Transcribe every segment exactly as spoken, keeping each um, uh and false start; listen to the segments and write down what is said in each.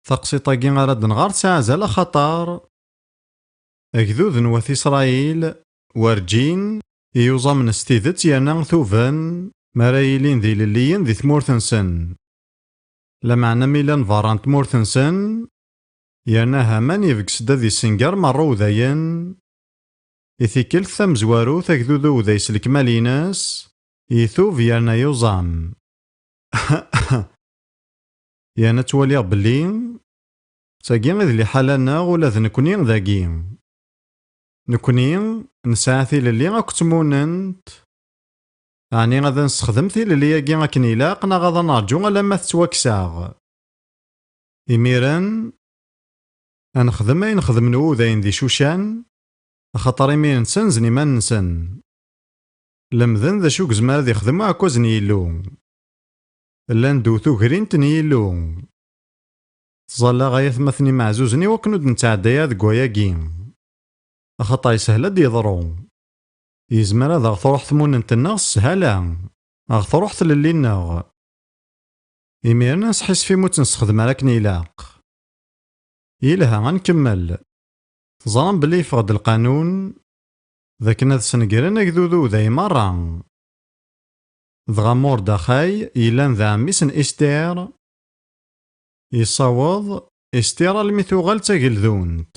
Taqsiṭ-agi ara d-nɣer tesɛa azal axaṭer agdud n wat Isṛayil werǧin i yuẓamen s tidet yerna tuben mi ara yilin d ilelliyen di tmurt-nsen. Lameɛna mi llan berra n tmurt-nsen, yerna Haman ibges-d ad issenger merra udayen, i tikkelt tamezwarut agdud uday s lekmal-ines, itub yerna yuẓam. Yerna ttwaliɣ belli d tagi i d liḥala-nneɣ ula d nekni dagi. Nekni nesɛa tilelli akked tmunent, ɛni ad nessexdem tilelli-agi akken ilaq neɣ ad nerǧu alamma tettwakseɣ? Imiren, ad nexdem ayen xedmen wudayen di Cucan, axaṭer imiren ssenzen iman-nsen. Lemden d acu i yezmer ad ixdem uɛekkaz n Yillu. Llan ddew tugrint n Yillu. Ttẓallaɣ ay atmaten imeɛzuzen i wakken ur d-nettɛedday ara deg wayagi. Axaṭer yeshel ad d-yeḍru. Yezmer ad aɣ-truḥ tmunent-nneɣ s sshala, aɣ-truḥ tlelli-nneɣ. Imiren ad nesḥissef imi ur tt-nessexdem ara akken ilaq. Yelha, ad nkemmel. Teẓram belli yeffeɣ-d lqanun d akken ad snegren agdud uday merra. Dɣa Murdaxay, yellan d ɛemmi-s n Istir, yessaweḍ Istir almi tuɣal d tageldunt,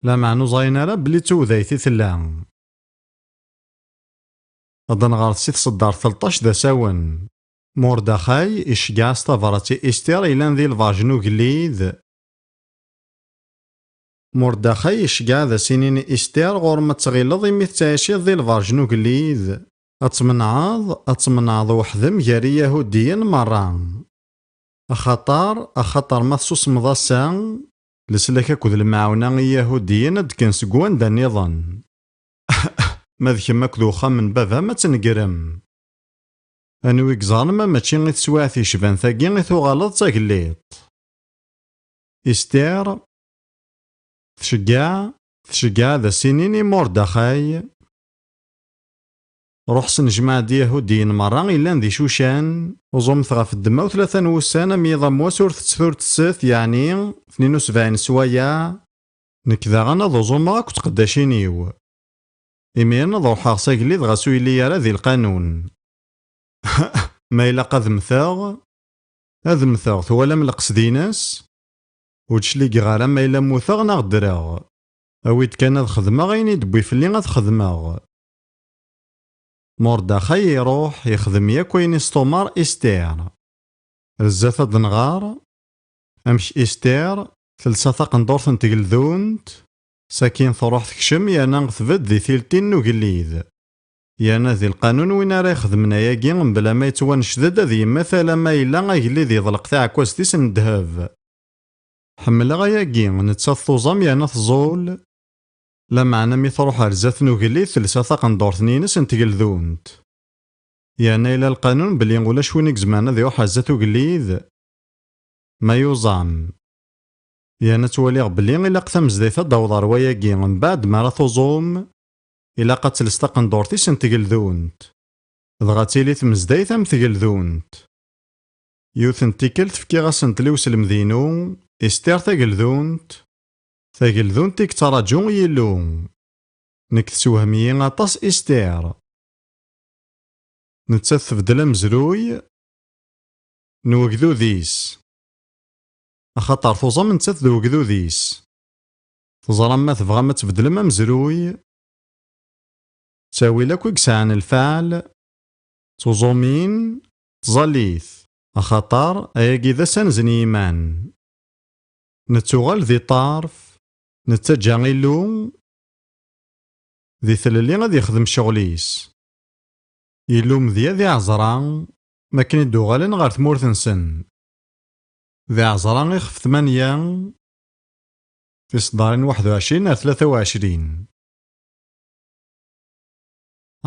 lameɛna ur ẓrin ara belli d tudayt i tella. Ad nɣer si tseddart tleṭṭac d asawen. Murdaxay iceggeɛ s tabrat i Istir yellan di lberǧ n ugellid. Murdaxay iceggeɛ ad as-inin i Istir ɣur-m ad tɣileḍ imi tettɛiciḍ di lberǧ n ugellid, ad tmenɛeḍ, ad tmenɛeḍ weḥd-m gar Iyahudiyen merra. Axaṭer, axaṭer ma tsusmeḍ ass-a, leslak akked lemɛawna i Iyahudiyen ad d-kken seg wanda nniḍen. Ma d kemm akked uxxam n baba-m ad tnegrem. Anwa i yeẓran ma mačči i teswiɛt yecban tagi i tuɣaleḍ d tagellidt? Istir tceggeɛ, tceggeɛ ad as-inin i Murdaxay. Ruḥ snejmaɛ-d Iyahudiyen merra yellan di Cucan, uẓumet ɣef ddemma u tlata n wussan am yiḍ am wass ur tettett ur tesset, yeɛni tnin u sebɛin sswayeɛ, nekk daɣen ad uẓumeɣ akk d tqeddacin-iw. Imiren ad ruḥeɣ s agellid ɣas ur yelli ara di lqanun. Ma ilaq ad mmteɣ, ad mmteɣ, twalam lqesd-ines? Ur d-cligeɣ ara ma yella mmuteɣ neɣ ddreɣ. Awi-d kan ad xedmeɣ ayen i d-tewwi fell-i ad xedmeɣ. Murdaxay iruḥ, ixdem yakk ayen i s-tumer Istir. Zdat ad nɣer amek Istir telsa taqendurt n tgeldunt, sakin truḥ tekcem yerna tbedd di tiltin n ugellid. Yerna di lqanun win ara ixedmen ayagi mebla ma yettwanecded ad yemmet alamma yella agellid yeḍleq taɛekkazt-is n ddheb. Ḥemmleɣ ayagi, nettat tuẓam yerna teẓẓul. Lameɛna mi truḥ ar zdat n ugellid telsa taqendurt-nni-ines n tgeldunt. Yerna yella lqanun belli ulac win i izemren ad iruḥ ar zdat ugellid ma yuẓam. Yerna ttwaliɣ belli ilaq tamezdayt ad d-taweḍ ar wayagi, mbeɛd mi ara tuẓum, ilaq ad tels taqendurt-is n tgeldunt. Dɣa ad tili tmezdayt am tgeldunt. Yiwet n tikkelt fkiɣ-asent i uselmed-inu, Istir tageldunt, tageldunt i yettraǧu Yillu. Nekk tessewhem-iyi aṭas Istir. Nettat tbeddel amezruy n wegdud-is. Axaṭer tuẓam nettat d wegdud-is. Teẓram ma tebɣam ad tbeddlem amezruy, ttawil akk i yesɛan lfeɛl, tuẓumin, tẓallit, axaṭer ayagi d asanz n yiman. Nettuɣal di ṭṭerf, nettaǧǧa Illu di tlelli ad yexdem ccɣel-is. Illu medya d iɛeẓra, makken i d-uɣalen ɣer tmurt-nsen. D iɛeẓra ixef tmanya, tiseddarin waḥed u ɛecrin ar tlata u ɛecrin.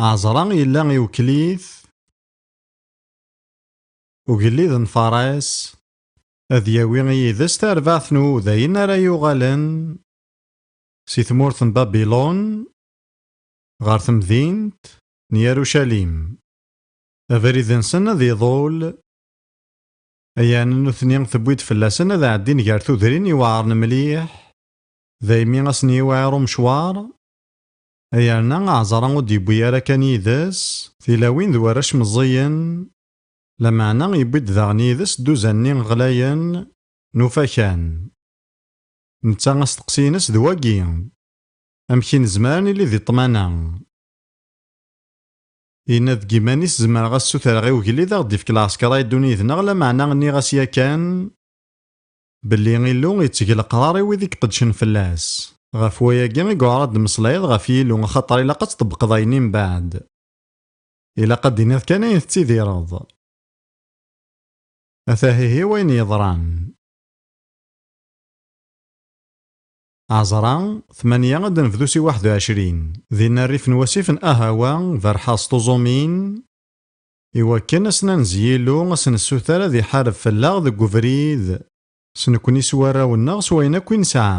Aɛeẓra yella iwekkel-it ugellid n Faṛas, ad yawi yid-s tarbaɛt n wudayen ara yuɣalen si tmurt n Babilun ɣer temdint n Yarucalim. Abrid-nsen ad iḍul Yerna nutni tewwi-d fell-asen ad ɛeddin gar tudrin iweɛren mliḥ, daymi a sen-yiwɛir umecwar. Yerna Ɛezra ur d-yewwi ara kan yid-s tilawin d warrac meẓẓiyen, lameɛna yewwi-d daɣen yid-s dduzan-nni ɣlayen n ufakan. Netta asteqsi-ines d wagi: amek i nezmer ad nili di ṭṭmana? Yenna deg yiman-is: "Zemreɣ ad ssutreɣ i ugellid ad ɣ-d-ifk lɛesker ad yeddun yid-neɣ, lameɛna nniɣ-as yakan belli Illu itteg leqrar i wid i iqeddcen fell-as." Ɣef wayagi i yuɛer ad d-tmeslayeḍ ɣef Yillu, axaṭer ilaq ad tṭebbqeḍ ayen i mbeɛd. Ilaq ad d-tiniḍ kan ayen tettidireḍ. Ata ihi wayen yeḍran. Ɛezra, tmanya ad d-nebdu si waḥed u ɛecrin. Dinna rrif n wasif n Ahawa, berrḥeɣ s tuẓumin, iwakken ad s-nanez i Yillu, ad s-nessuter ad iḥareb fell-aɣ deg ubrid, s nekni s warraw-nneɣ s wayen akk i nesɛa.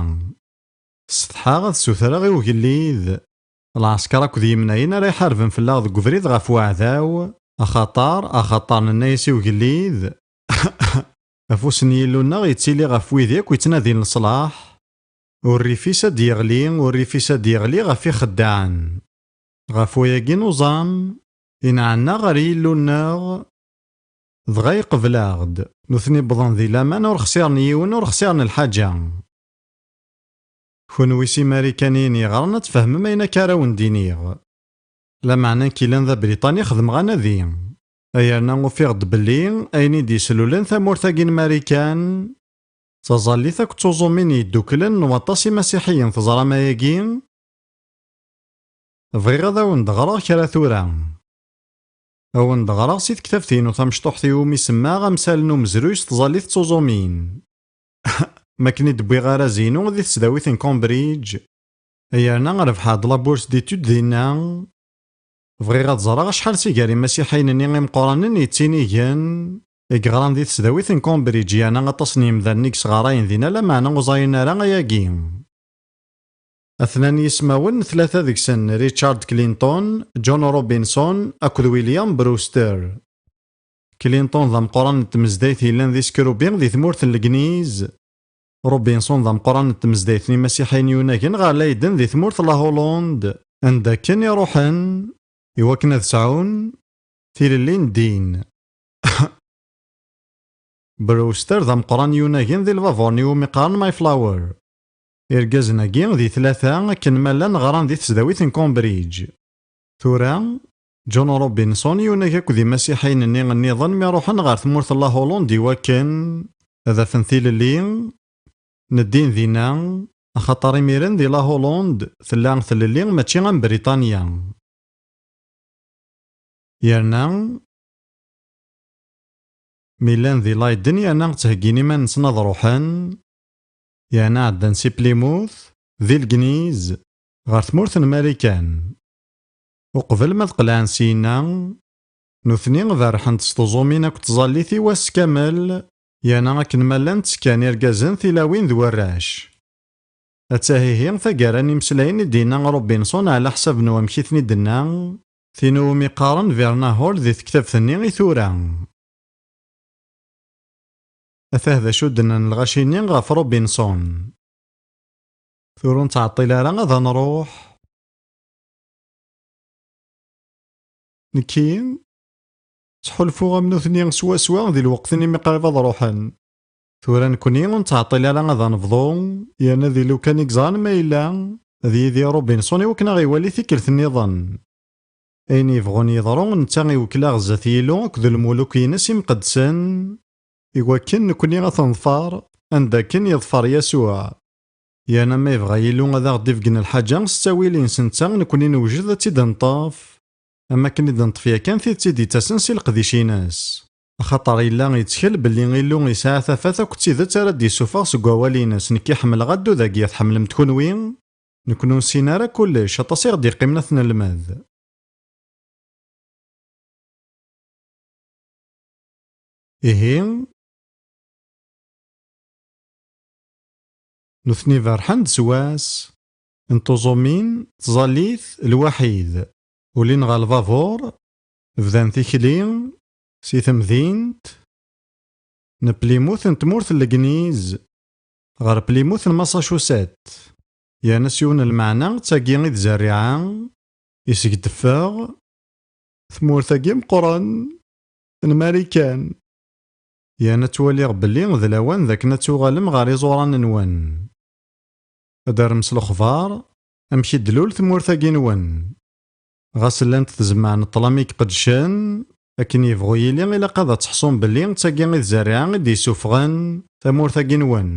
Setḥaɣ ad ssutreɣ i ugellid, lɛesker akked yimnayen ara iḥarben fell-aɣ deg ubrid ɣef weɛdaw, axaṭer, axaṭer nenna-yas i ugellid, afus n Yillu-nneɣ yettili ɣef wid akk yettnadin leṣlaḥ, ur rrif-is ad d-yeɣli, ur rrif-is ad d-yeɣli ɣef ixeddaɛen. Ɣef wayagi nuẓam, inɛenna ɣer Yillu-nneɣ, dɣa iqbel-aɣ-d. Nutni wwḍen di laman, ur xsiren yiwen, ur xsiren lḥaǧa. Kunwi s imarikaniyen yeɣran ad tfehmem ayen akka ara wen-d-iniɣ. Lameɛna nekk yellan d Abriṭani xedmeɣ anadi. Yerna ufiɣ-d belli ayen i d-yeslulen tamurt-agi n Marikan d taẓallit akked tuẓumin yedduklen n waṭas imasiḥiyen, teẓram ayagi? Bɣiɣ ad awen-d-ɣreɣ kra tura. Ad awen-d-ɣreɣ si tektabt-inu tamecṭuḥt iwumi semmaɣ Amsal n umezruy s tẓallit d tuẓumin. Makken i d-wwiɣ arraz-inu di tesdawit n Cambridge, yerna rebḥeɣ-d la bourse d'études dinna. Bɣiɣ ad ẓreɣ acḥal si gar imasiḥiyen-nni imeqqranen yettinigen i yeɣran di tesdawit n Cambridge, yerna aṭas n yemdanen i yesɣarayen dinna, lameɛna ur ẓayen ara ayagi. Atnan yismawen, tlata deg-sen: Richard Clinton, John Robinson akked William Brewster. Clinton d ameqqran n tmezdayt yellan di Skrubi di tmurt n Legniz. Robinson d ameqqran n tmezdayt n imasiḥiyen yunagen ɣer Leiden di tmurt n la Hollande, anda akken i ruḥen iwakken ad sɛun tilelli n ddin. Brewster d ameqqran yunagen di lbabuṛ-nni iwumi qqaren Mayflower. Irgazen-agi di tlata akken ma llan ɣran di tesdawit n Cambridge. Tura, John Robinson yunag akked imasiḥiyen-nni nniḍen mi ruḥen ɣer tmurt n la Hollande iwakken ad afen tilelli n ddin dinna, axaṭer imiren di la Hollande tella tlelli mačči am Briṭanya. Yerna mi llan di Leiden, yerna ttheggin iman-nsen ad ruḥen, yerna ɛeddan si Plymouth, di Legniz, ɣer tmurt n Marikan. Uqbel ma d-qelɛen syenna, nutni berrḥen-d s tuẓumin akked tẓallit i wass kamel, yerna akken ma llan ttekkan irgazen, tilawin d warrac. Atta ihi taggara n imeslayen i d-yenna Robinson, ɛla ḥsab n wamek i ten-id-tenna, tin iwumi qqaren Verna Hall di tektabt-nni i tura. Atah d acu d-nnan lɣaci-nni ɣef Robinson. Tura ur nettɛeṭṭil ara ad nruḥ. Nekki, ttḥulfuɣ am nutni swaswa di lweqt-nni mi qrib ad ruḥen. Tura nekni ur nettɛeṭṭil ara ad nebḍu, yerna d Illu kan i yeẓran ma yella d Yidir Robinson iwakken ad ɣ-iwali tikkelt nniḍen. Ayen yebɣun yeḍru, netta iwekkel-aɣ zdat Yillu akked lmuluk-ines imqeddsen, iwakken nekni ad t-neḍfer anda akken yeḍfer Yasuɛ. Yerna ma yebɣa Yillu ad aɣ-d-ibeggen lḥaǧa s ttawil-ines netta, nekni newjed ad tt-id-neṭṭef, am wakken i d-neṭṭef yakan tidet i d-ittasen si leqdic-ines. Axaṭer yella yettkel belli Illu yesɛa tafat akked tidet ara d-isuffeɣ seg wawal-ines. Nekki ḥemmleɣ addud-agi, tḥemmlem-t kunwi? Nekni ur nessin ara kullec, aṭas i ɣ-d-yeqqimen ad t-nelmed. Ihi, nutni berrḥen-d s wass n tuẓumin, tẓallit, lwaḥid. Ulin ɣer lbabuṛ, bdan tikli si temdint, n Plymouth n tmurt n Legniz ɣer Plymouth n Massachusetts. Yerna s yiwen n lmeɛna d tagi i d zerriɛa iseg d-teffeɣ tmurt-agi meqqren n Marikan. Yerna ttwaliɣ belli d lawan d akken ad tuɣalem ɣer iẓuran-nwen. Ad d-terrem s lexbar amek i d-tlul tmurt-agi-nwen. Ɣas llant tzemmar n ṭṭlam i iqeddcen, akken yebɣu yili ilaq ad teḥṣum belli d tagi i d zerriɛa i d-yessufɣen tamurt-agi-nwen.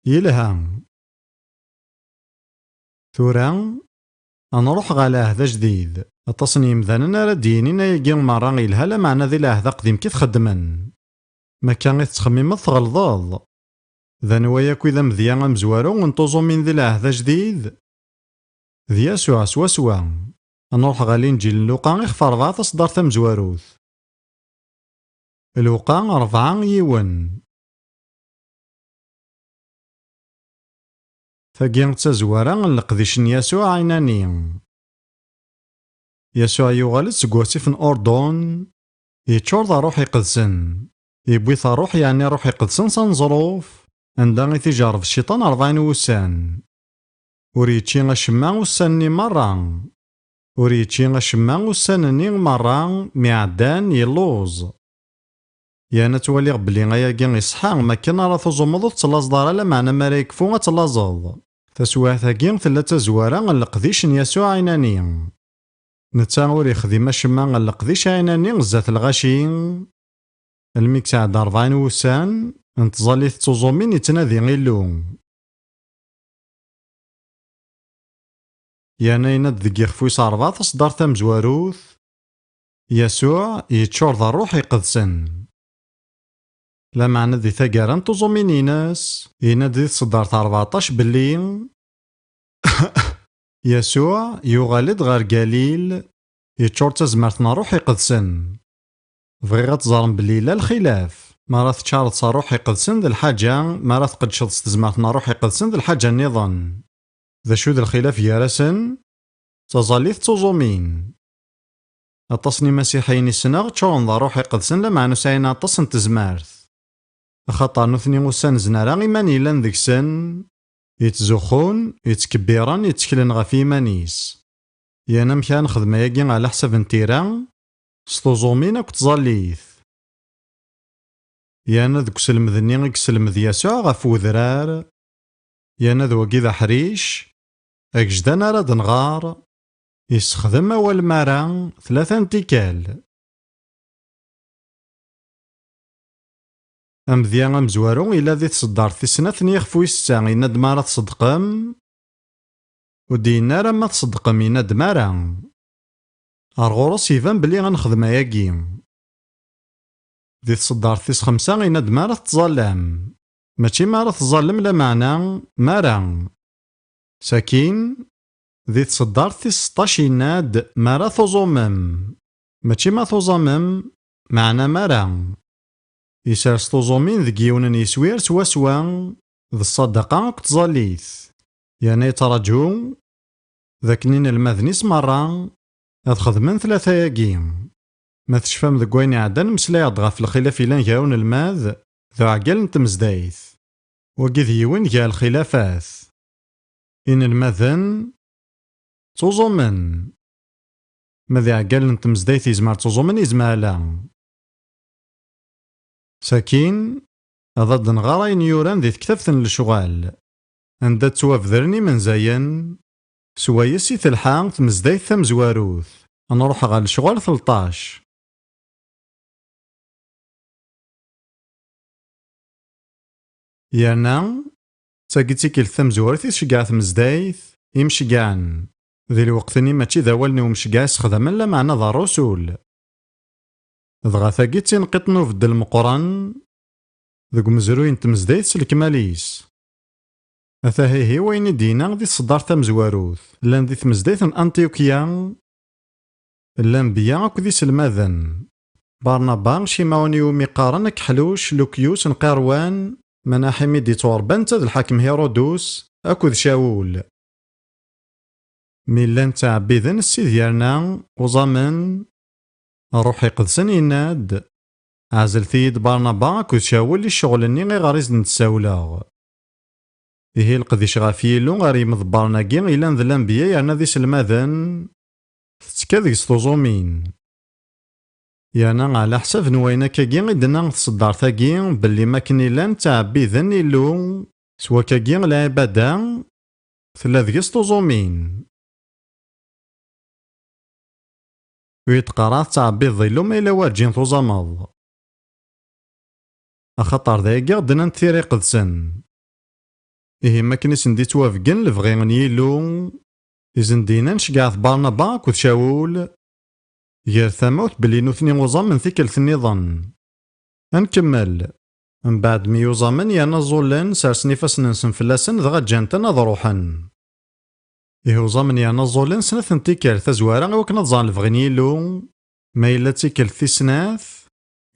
Yelha. Tura, ad nruḥ ɣer lɛehd ajdid. Aṭas n yemdanen ara d-yinin ayagi merra yelha, lameɛna di lɛehd aqdim i t-xeddmen. Ma akka i tettxemmimeḍ tɣelḍeḍ. D anwa yakk i d amedya amezwaru n tuẓumin di lɛehd ajdid? D Yasuɛ swaswa. Ad nruḥ ɣer Linǧil n Luqa ixef rebɛa taṣeddart tamezwarut. Luqa rebɛa yiwen. Tagi d tazwara n leqdic n Yasuɛ ɛinani. Yasuɛ yuɣal-d seg wasif n Urdun, yeččur d ṛṛuḥ iqedsen. Yewwi-t ṛṛuḥ, yeɛni ṛṛuḥ iqedsen s aneẓruf, anda i t-ijerreb cciṭan ṛebɛin wussan. Ur yečči acemma ussan-nni merra. Ur yečči acemma ussan-nni merra mi ɛeddan yelluẓ. Yerna ttwaliɣ belli ayagi iṣeḥḥa, makken ara tuẓumeḍ ur tettlaẓeḍ ara, lameɛna mi ara yekfu ad tellaẓeḍ. Taswiɛt-agi tella d tazwara n leqdic n Yasuɛ ɛinani. Netta ur ixdim acemma n leqdic ɛinani zdat lɣaci, almi yesɛedda ṛebɛin wussan n tẓallit d tuẓumin yettnadi Illu. Yerna yenna-d deg yixef wis ṛebɛa taṣeddart tamezwarut, Yasuɛ yeččur d ṛṛuḥ iqedsen. Lameɛna di taggara n tuẓumin-ines, yenna-d di tṣeddart rbeɛṭac belli Yasuɛ yuɣal-d ɣer Galil, yeččur d tazmert n ṛṛuḥ iqedsen. Bɣiɣ ad teẓrem belli yella lxilaf. Ma ara teččareḍ s ṛṛuḥ iqedsen d lḥaǧa, ma ara tqeddceḍ s tezmert n ṛṛuḥ iqedsen d lḥaǧa nniḍen. D acu d lxilaf gar-asen? D taẓallit d tuẓumin. Aṭas n imasiḥiyen i ssneɣ ččuren d ṛṛuḥ iqedsen, lameɛna ur sɛin aṭas n tezmert. Axaṭer nutni ur ssanzen ara iman yellan deg-sen, yettzuxxun, yettkebbiren, yetteklen ɣef yiman-is. Yan amek ara nexdem ayagi ɛla ḥsab n tira, s tuẓumin akked tẓallit? Yerna deg uselmed-nni i yesselmed Yasuɛ ɣef wedrar, yerna d wagi d aḥric, agejdan ara d-nɣer, yessexdem awal mara tlata n tikkal. Amedya amezwaru yella di tṣeddart tis snat n yixef wis setta, yenna-d: "Mi ara tṣeddqem", ur d-yenna ara "ma tṣeddqem", yenna-d "mi ara". Ar ɣur-s iban belli ad nexdem ayagi. Di tṣeddart tis xemsa yenna-d: "Mi ara tettẓallam". Mačči "mi ara teẓẓallem", lameɛna "mi ara". Sakin, di tṣeddart tis seṭṭac yenna-d: "Mi ara tuẓumem". Mačči "ma tuẓamem", meɛna "mi ara". Isers tuẓumin deg yiwen n yeswir swaswa d ṣṣadaqa akked tẓallit, yerna yettraǧu d akken inelmaden-is merra ad xedmen tlata-agi. Ma tecfam, deg wayen iɛeddan mmeslayeɣ-d ɣef lxilaf yellan gar unelmad d uɛeggal n tmezdayt. Wagi d yiwen gar lxilafat. Inelmaden ttuẓumen. Ma d iɛeggalen n tmezdayt yezmer ttuẓumen, yezmer ala. Sakin, ad d-nɣer ayen yuran di tektabt n lecɣal, anda ttwabedren imenzayen, swayes i telḥa tmezdayt tamezwarut. Ad nruḥ ɣer lecɣal tleṭṭac. Yerna, d tagi d tikkelt tamezwarut i tceggeɛ tmezdayt imceggɛen. Di lweqt-nni mačči d awalen i umceggeɛ i sexdamen, lameɛna d ṛṛusul. Dɣa tagi d tineqqiṭ n ubeddel meqqren deg umezruy n tmezdayt s lekmal-is. Ata ihi wayen i d-yenna di tṣeddart tamezwarut. Llan di tmezdayt n Antiukya, llan beyya akked iselmaden. Barnaba, Cimɛun i wumi qqaren Akeḥluc, Lukyus, Nqirwan, Manaḥim i d-ittwaṛebban netta d lḥakem Hirudus, akked Cawul. Mi llan ttɛebbiden Ssid yerna uẓamen, Ṛṛuḥ Iqedsen yenna-d: Ɛezlet-iyi-d Barnaba akked Cawul i ccɣel-nni iɣer i sen-d-ssawleɣ. Ihi leqdic ɣef Yillu ar yimḍebbren-agi ilan d lanbeyya yerna d iselmaden, tettekka deg-s tuẓumin. Yerna ɛla ḥsab n wayen akkagi i d-tenna tseddart-agi belli makken i llan ttɛebbiden Illu s wakagi lɛibada, tella deg-s tuẓumin. Ur yi-d-qqar ara tettɛebbiḍ Illu ma yella werǧin tuẓameḍ. Axaṭer d ayagi i ɣ-d-nnant tira iqedsen. Ihi makken i sen-d-ittwabeggen lebɣi n Yillu, i sen-d-yennan ceggɛet Barnaba akked Cawul, ger tamawt belli nutni uẓamen tikkelt nniḍen. Ad nkemmel. Mbeɛd mi uẓamen yerna ẓẓullen, sersen ifassen-nsen fell-asen dɣa ǧǧan-ten ad ruḥen. Ihi uẓamen yerna ẓẓullen snat n tikkelt tazwara i wakken ad ẓren lebɣi n Yillu, ma yella d tikkelt tis snat,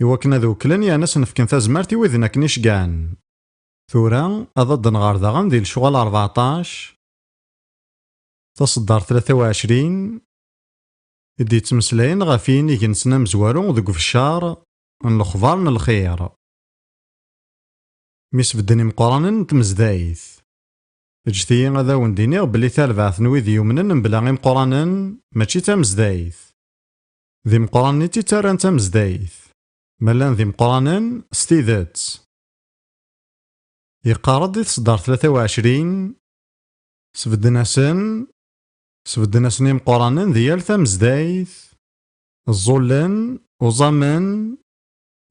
i wakken ad uklen yerna ad sen-fken tazmert i widen akken i ceggɛen. Tura ad d-nɣer daɣen di lecɣal rbeɛṭac, taṣeddart tlata u ɛecrin, i d-yettmeslayen ɣef yinigen-nsen amezwaru deg ufeccar n lexbar n lxir. Mi sbedden imeqqranen n tmezdayt. Ǧǧet-iyi ad awen-d-iniɣ belli tarbaɛt n wid yumnen mebla imeqqranen mačči d tamezdayt. D imeqqranen i tt-ittarran d tamezdayt. Ma llan d imeqqranen s tidet. Yeqqar-d di tseddart tlata u ɛecrin, sbedden-asen, sbedden-asen imeqqranen di yal tamezdayt, ẓẓullen, uẓamen,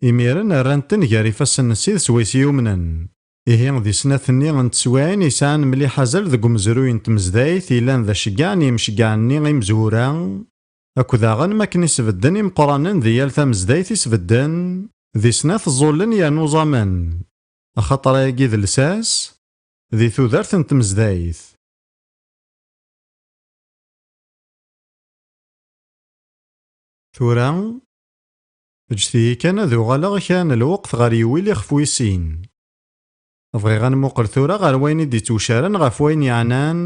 imiren rran-ten gar ifassen n Ssid s wis yumnen. Ihi di snat-nni n teswiɛin yesɛan mliḥ azal deg umezruy n tmezdayt yellan d aceggeɛ n yimceggɛen-nni imezwura, akked daɣen makken i sbedden imeqqranen di yal tamezdayt i sbedden, di snat ẓẓullen yernu uẓamen, axaṭer ayagi d lsas di tudert n tmezdayt. Tura, ǧǧet-iyi kan ad uɣaleɣ kra n lweqt ɣer Yiwil ixef wis sin. Bɣiɣ ad nmuqel tura ɣer wayen i d-ittwecaren ɣef wayen yeɛnan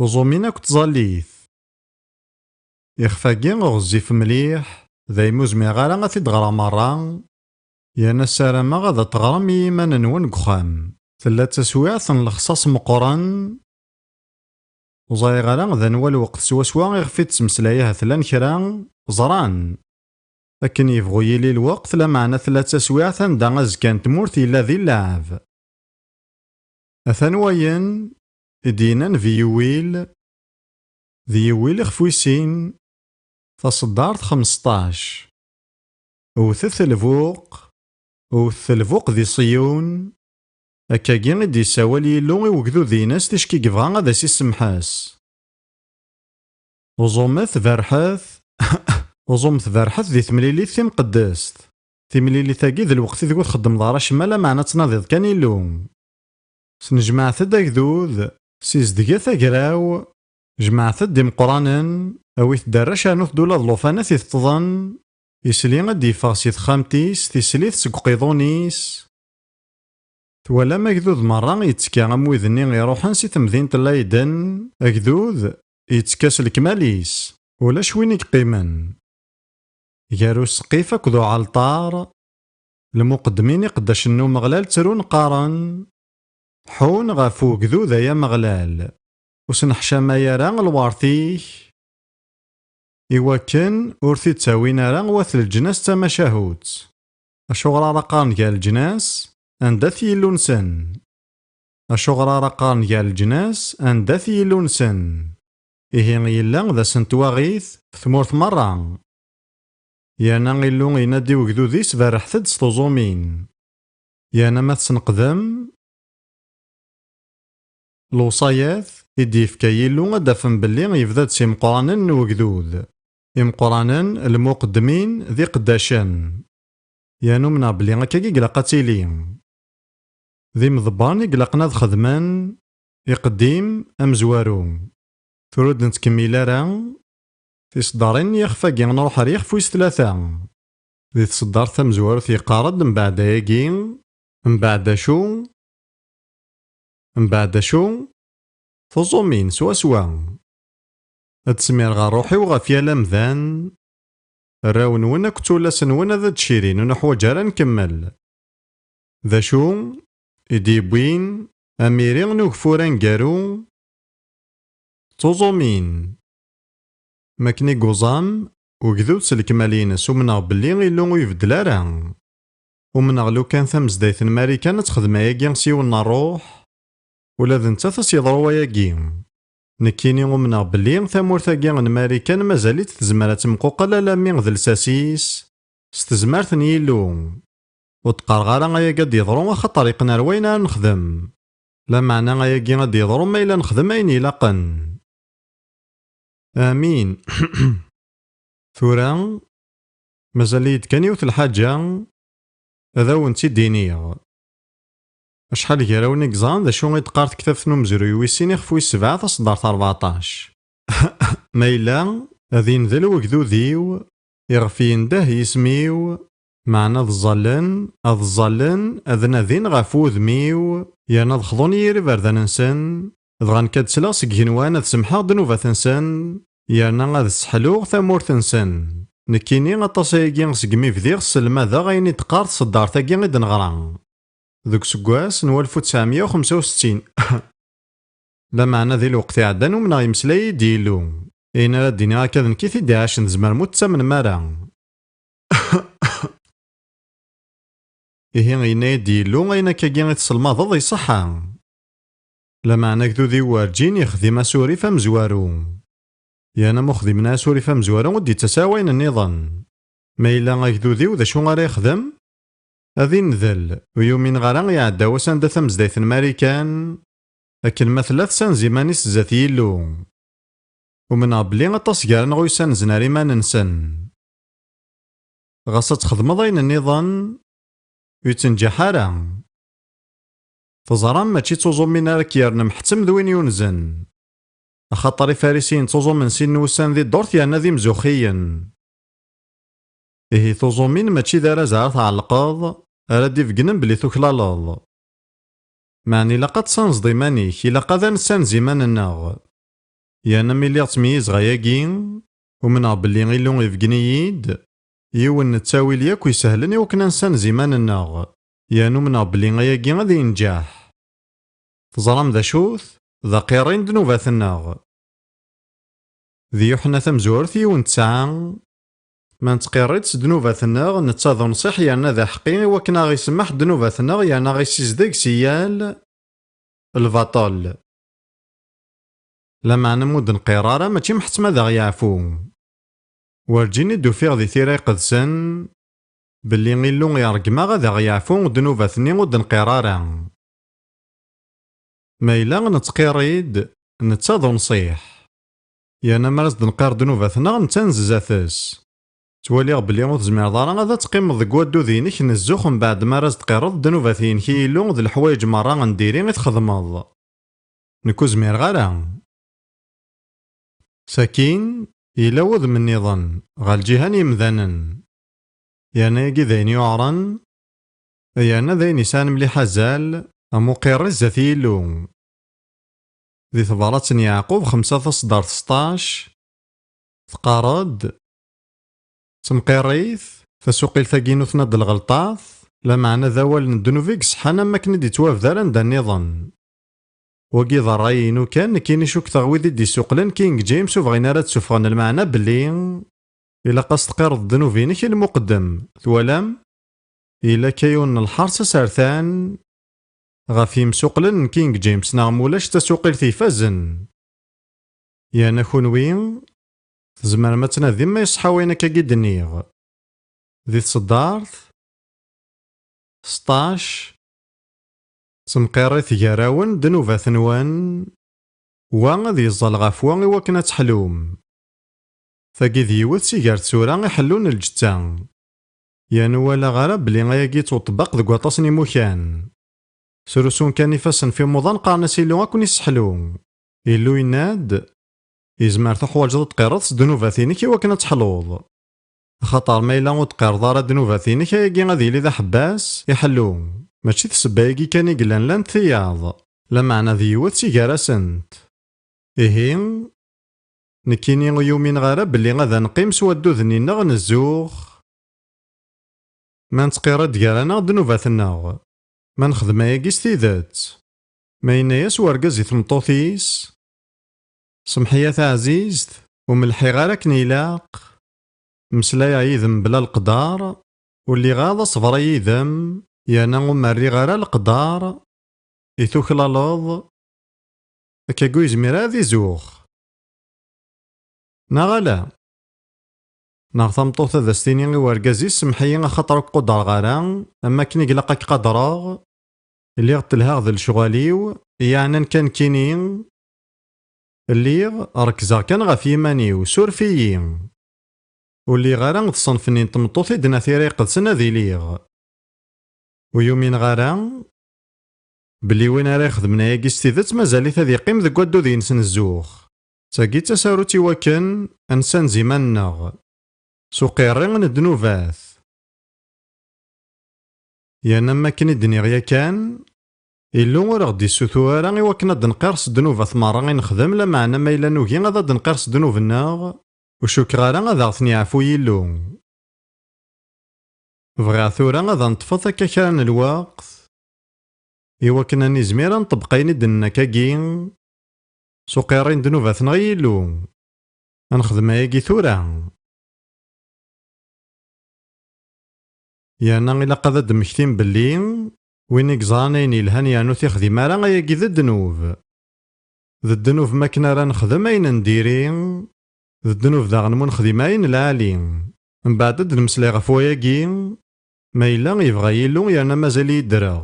uẓumin akked tẓallit. Ixef-agi ɣezzif mliḥ, daymi ur zmireɣ ara ad t-id-ɣreɣ merra, yerna ssarameɣ ad t-teɣrem i yiman-nwen deg uxxam. Tella d taswiɛt n lexṣaṣ meqqren. Ur ẓriɣ ara d anwa lweqt swaswa iɣef i d-ttmeslay, ahat llan kra ẓran. Akken yebɣu yili lweqt, lameɛna tella d taswiɛt anda azekka n tmurt yella di lleɛb. Atan wayen i d-yenna Nnbi Yiwil, di Yiwil ixef wis sin, taṣeddart xemseṭṭac. Wwtet lbuq, wwtet lbuq di Ṣiyun, akkagi i d-yessawal Yillu i wegdud-ines ticki yebɣa ad as-issemḥes. Uẓumet, berrḥet, uẓumet, berrḥet di temlilit timqeddest. Timlilit-agi d lweqt ideg ur txeddmeḍ ara acemma, lameɛna ad tnadiḍ kan Illu. Snejmaɛet-d agdud, sizedget agraw, jemɛet-d imeqqranen, awit-d arrac, rnut-d ula d llufan ad t-iteṭṭḍen, isli ad d-yeffeɣ si texxamt-is, tislit seg uqiḍun-is. Twalam agdud merra yettekka am wid-nni iruḥen si temdint n Layden, agdud yettekka s lekmal-is, ulac win i yeqqimen. Gar useqqif akked uɛalṭar, lmuqeddmin iqeddacen n Umeɣlal ttrun qqaren: Ḥun ɣef ugdud, ay Ameɣlal, ur sneḥcamay ara lweṛt-ik, iwakken ur t-id-ttawin ara wat leǧnas d tamacahut. Acuɣer ara qqaren gar leǧnas: Anda-t Yillu-nsen? Acuɣer ara qqaren gar leǧnas: Anda-t Yillu-nsen? Ihi yella d ass n twaɣit f tmurt merra. Yerna Illu yenna-d i wegdud-is: Berrḥet-d s tuẓumin. Yerna ma tesneqdem lewṣayat i d-yefka Yillu, ad d-tafem belli yebda-d s imeqqranen n wegdud. Imeqqranen, lmuqeddmin, d iqeddacen. Yerna umneɣ belli akkagi i ilaq ad tili. D imḍebbren i ilaqen ad xedmen iqeddim amezwaru. Tura ur d-nettkemmil ara. Tiseddarin n yixef-agi, nruḥ ar yixef wis tlata. Di tseddart tamezwarut yeqqar-d: Mbeɛd ayagi, mbeɛd acu? Mbeɛd acu? Tuẓumin swaswa. Ad d-smireɣ ṛṛuḥ-iw ɣef yal amdan. arraw-nwen akked tullas-nwen ad d-cirin, ur nuḥwaǧ ara ad nkemmel. D acu i d-yewwin amiri n ugeffur aneggaru? D tuẓumin. Makken i yuẓam, ugdud s lekmal-ines, umneɣ belli Illu ur ibeddel ara. Umneɣ lukan tamezdayt n Marikan ad texdem ayagi s yiwen n ṛṛuḥ, ula d nettat ad s-yeḍru wayagi. Nekkini umneɣ belli tamurt-agi n Marikan mazal-itt tezmer ad temquqel alammi d lsas-is, s tezmert n Yillu. Ur d-qqareɣ ara ayagi ad d-yeḍru axaṭer yeqqen ar wayen ara nexdem. Lameɛna ayagi ad d-yeḍru ma yella nexdem ayen ilaqen. Amin. Tura, mazal-iyi-d kan yiwet lḥaǧa ad awen-tt-id-iniɣ. Acḥal gar-awen i yeẓran d acu i d-teqqar tektabt n umezruy wis sin ixef wis sebɛa taṣeddart rbeɛṭac? Ma yella, ad indel wegdud-iw, iɣef yendeh yisem-iw, meɛna ad ẓẓallen, ad ẓẓallen, ad nadin ɣef wudem-iw, yerna ad xḍun i yir iberdan-nsen, dɣa nekk ad sleɣ seg igenwan ad semḥeɣ ddnubat-nsen, yerna ad sseḥluɣ tamurt-nsen. Nekkini aṭas ayagi segmi bdiɣ sselmadeɣ ayen i d-teqqar tṣeddart-agi i d-neɣra. Deg useggas n walef u tesɛemya u xemsa u settin. Lameɛna di lweqt iɛeddan umneɣ yemeslay-iyi-d Yillu. Ayen ara d-iniɣ akka d nekk i t-id-iɛacen, tzemrem ur tettamnem ara. Ihi yenna-yi-d Yillu ayen akkagi i tesselmadeḍ iṣeḥḥa. Lameɛna agdud-iw werǧin ixdim asurif amezwaru. Yerna ma ur xdimen asurif amezwaru ur d-yettas ara wayen nniḍen. Ma yella agdud-iw d acu ara yexdem? Ad indel, ur yumineɣ ara iɛedda wass anda tamezdayt n Marikan, akken ma tella tessanz iman-is zdat Yillu. Umneɣ belli aṭas gar-aneɣ ur yessanzen ara iman-nsen. Ɣas ad txedmeḍ ayen nniḍen, ur yettenǧaḥ ara. Teẓram mačči d tuẓumin ara k-yerren mḥettem d win yunzen. Axaṭer ifarisiyen ttuẓumen sin n wussan di ddurt yerna d imzuxxiyen. Ihi tuẓumin mačči d arraz ara tɛellqeḍ, ara d-ibegnen belli tuklaleḍ. Meɛna ilaq ad tessanzeḍ iman-ik, ilaq ad nessanez iman-nneɣ. Yerna mi lliɣ ttmeyyizeɣ ayagi, umneɣ belli Illu ibeggen-iyi-d yiwen n ttawil yakk isehlen i wakken ad nessanez iman-nneɣ, yerna umneɣ belli ayagi ad yenǧeḥ. Teẓram d acu-t? D aqirri n ddnubat-nneɣ. Di Yuḥenna tamezwarut yiwen tesɛa, ma nettqirri-d s ddnubat-nneɣ, netta d unṣiḥ yerna d aḥeqqi i wakken a ɣ-isemmeḥ ddnubat-nneɣ yerna a ɣ-isizdeg si yal lbaṭel. Lameɛna ma ur d-nqir ara, mačči mḥettem ad aɣ-yeɛfu. Werǧin i d-ufiɣ di Tira Iqedsen belli Illu iṛeggem-aɣ ad aɣ-yeɛfu ddnubat-nni ur d-nqir ara. Ma yella nettqirri-d, netta d unṣiḥ. Yerna mi ara s-d-nqir ddnubat-nneɣ, netta nezza-t-s. Ttwaliɣ belli ur tezmireḍ ara ad teqqimeḍ deg waddud-inek n zzux mbeɛd mi ara s-d-tqirreḍ ddnubat-inek i Yillu d leḥwayeǧ merra n diri i txedmeḍ. Nekk ur zmireɣ ara. Sakin, yella wudem nniḍen, ɣer lǧiha n yemdanen. Yerna-agi d ayen yuɛren, yerna d ayen yesɛan mliḥ azal, am uqirri zdat Yillu. Di tebrat n Yeɛqub xemsa taṣeddart seṭṭac, teqqar-d, temqirrit, tasuqilt-agi n utnad n lɣelṭat, lameɛna d awal n ddnub i iṣeḥḥan am wakken i d-ittwabdar anda nniḍen. Wagi d ṛṛay-inu kan, nekkini cukkteɣ wid i d-isuqlen King James ur bɣin ara ad d-sufɣen lmeɛna belli ilaq ad s-tqirreḍ ddnub-inek i lmuqeddem. Twalam? Yella akka yiwen n lḥers asertan ɣef yimsuqlen n King James neɣ mulac tasuqilt ifazen. Yerna kunwi, tzemrem ad tnadim ma iṣeḥḥa wayen akkagi d-nniɣ. Di tṣeddart, seṭṭac, temqirrit gar-awen ddnubat-nwen, wa ad yeẓẓal ɣef wa i wakken ad teḥlum. Tagi d yiwet si gar tsura iḥellun lǧetta. Yerna ur walaɣ ara belli ayagi yettweṭṭbaq deg waṭas n imukan. Srusun kan ifassen f imuḍan, qqaren-as Illu ad ken-isseḥlu. Illu yenna-d, yezmer tuḥwaǧeḍ ad d-tqirreḍ s ddnubat-inek i wakken ad teḥluḍ. Axaṭer ma yella ur d-tqirreḍ ara ddnubat-inek, ayagi ad yili d aḥebbas, iḥellu. Mačči d ssebba-agi kan i yellan, llant tiyaḍ. Lameɛna d yiwet si gar-asent. Ihi, Nekkini ur yumineɣ ara belli ad neqqim s waddud-nni-nneɣ n zzux. Ma nettqirrid gar-aneɣ ddnubat-nneɣ, ma nexdem ayagi s tidet. Ma yenna-yas urgaz i tmeṭṭut-is: "Semḥ-iyi a taɛzizt, ur melḥiɣ ara akken ilaq. Mmeslayeɣ yid-m bla leqder, ur lliɣ ara d aṣebri yid-m, yerna ur m-rriɣ ara leqder, i tuklaleḍ." Akkagi ur yezmir ara ad izux. Neɣ ala? Neɣ tameṭṭut ad as-tini i urgaz-is: "Semḥ-iyi axaṭer ur k-qudreɣ ara am wakken i ilaq ad k-qadreɣ, lliɣ telhaɣ d lecɣal-iw, yeɛnan kan nekkini, lliɣ rekkzeɣ kan ɣef yiman-iw, suref-iyi." Ur lliɣ ara d ṣṣenf-nni n tmeṭṭut i d-tenna Tira Iqedsen ad iliɣ. Ur yumineɣ ara belli win ara ixedmen ayagi s tidet mazal-it ad yeqqim deg waddud-ines n zzux. D tagi d tasarut i wakken ad nessanez iman-nneɣ s uqirri n ddnubat. Yerna am wakken i d-nniɣ yakan, Illu ur aɣ-d-issutur ara i wakken ad d-nqir s ddnubat merra i nexdem, lameɛna ma yella nugi ad d-nqir s ddnub-nneɣ, ur cukkeɣ ara ad aɣ-ten-yeɛfu Yillu. Bɣiɣ tura ad neṭṭfet akka kra n lweqt i wakken ad nizmir ad nṭebbeq ayen i d-nenna akkagi s uqirri n ddnubat-nneɣ i Yillu. Ad nexdem ayagi tura. Yerna ilaq ad d-mmektin belli win i yeẓran ayen yelhan yernu t-ixdim ara, ayagi d ddnub. D ddnub makken ara nexdem ayen n diri, d ddnub daɣen mu nexdim ayen lɛali. Mbeɛd ad d-nemmeslay ɣef wayagi, ma yella yebɣa Yillu yerna mazal-iyi ddreɣ.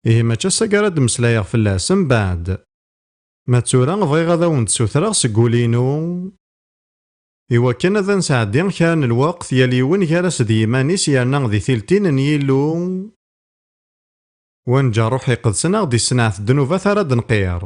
Ihi mačči ass-agi ara d-mmeslayeɣ fell-as, mbeɛd. Ma d tura bɣiɣ ad awen-d-ssutreɣ seg wul-inu, i wakken ad nesɛeddi kra n lweqt yal yiwen gar-as d yiman-is yerna di tiltin n Yillu, wa neǧǧa Ṛṛuḥ Iqedsen ad aɣ-d-issenɛet ddnubat ara d-nqir.